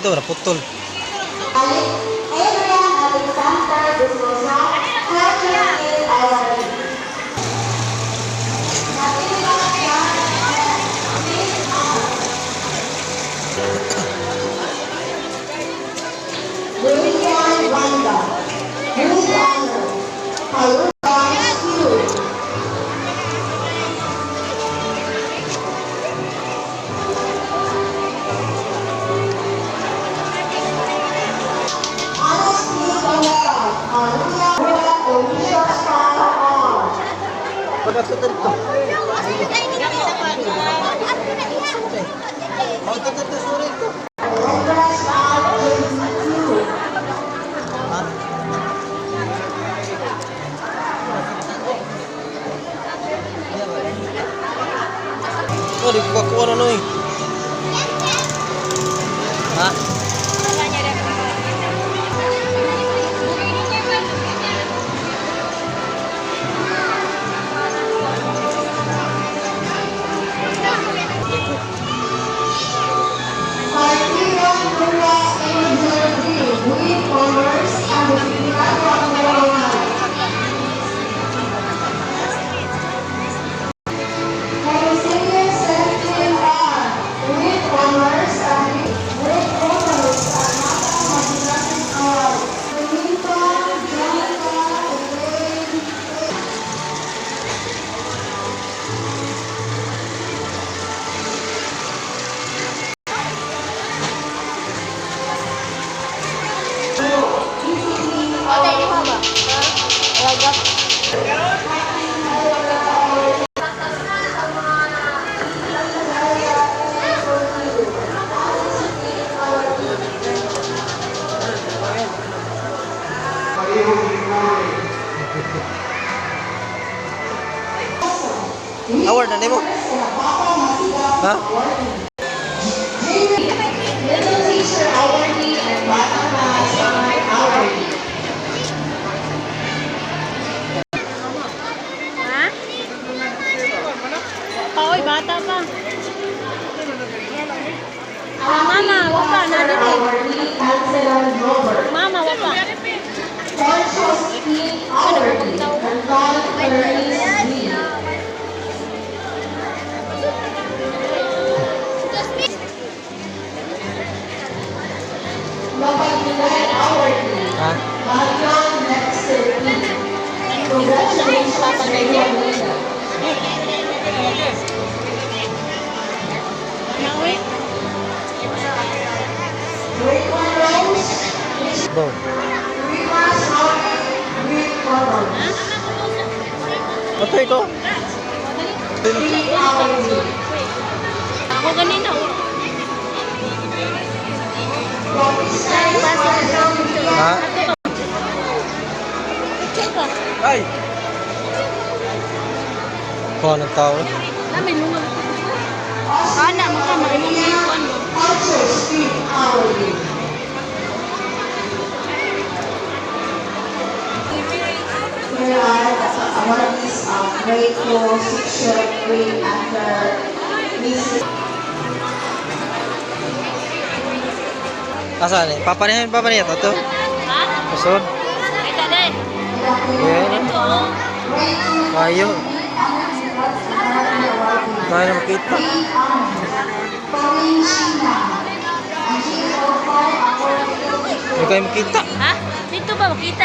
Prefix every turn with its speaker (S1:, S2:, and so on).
S1: Ito, naputol.
S2: Adrian Alexander de Souza, Culture Skill Awardee. William Wanda, Youth Honor, Hayuban Q. Alice P. Bonaparte, Maria Alicia Star R.
S1: Pagkato dito. Pagkato dito, sorry ito.
S2: Andres R. Q.
S1: Ha? Oh, di ko kakuha na noy. Ha?
S2: Martino Luna Angel D. With honors and Disciplinado Pangalawa. Jose Sergio R. With honors and with honors and Mata Magnatin R. Benito Jonica Elaine.
S3: Okay, di ba? Wag.
S1: Award na nimo. Ha?
S2: Little Teacher Awardee and Bata Masamay Awardee.
S3: Ha? Pa, oy, bata pa. Ah, mama, wapa na dito.
S2: Awardee Councilor Robert.
S3: Mama, wapa.
S2: Pontius P. Awardee Anton Clarice B. Mapagbilay Awardee
S1: Ha?
S2: Marion Dexter P. Congratulations, Maria.
S3: Nawi.
S2: Grade 1 Rose,
S1: Bo.
S2: Rima Sorry, with honors.
S1: Patay ko.
S2: P. Awardee.
S3: Ako ganina. Oh.
S2: Bautista Marcel Villa.
S1: Ha?
S3: Picture ka.
S1: Ay! Kuha ng tao.
S3: Na, may lunga. Ana, maka, maimong ikuan mo.
S2: Culture Street Awardee. Here are the awardees of grade 4, section 3 under Mrs.
S1: Asan eh? Paparehan, paparehan. Ito.
S3: Ha?
S1: Pasod.
S3: Ay, tade.
S1: Yan.
S3: Ito, oh.
S1: Kayo. Tayo na makita. Hindi kayo makita.
S3: Ha? Dito ba makita?